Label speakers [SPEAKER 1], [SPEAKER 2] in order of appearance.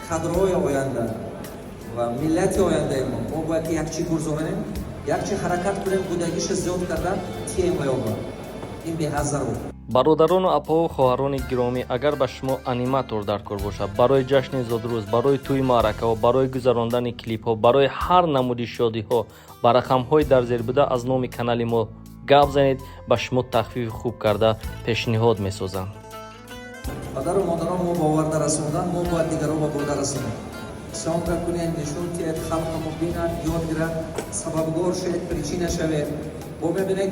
[SPEAKER 1] Кадрҳои оянда ва миллати ояндаи мо. Мо бояд ки якчи гурзонем, якчи ҳаракат кунем, будагиша зиёд карда тием ва ёба. Ин беҳад зарур.
[SPEAKER 2] Бародарону апаву хоҳарони гиромӣ, агар ба шумо аниматор дар кор бошад барои ҷашни зодрӯз, барои тӯи маъракаҳо, барои гузарондани клипҳо, барои ҳар намуди шодиҳо, ба рақамҳои дар зер буда аз номи канали мо гап занед, ба шумо тахфифи хуб карда пешниҳод месозам.
[SPEAKER 1] Падару модарон мо ба оварда расондан, мо бояд дигарро ба бурда расонем. Съёмка кунем, нишон диҳед, халқамо бинад, ёд гирад, сабабгор шавед, причина шавед. Бо мебинед.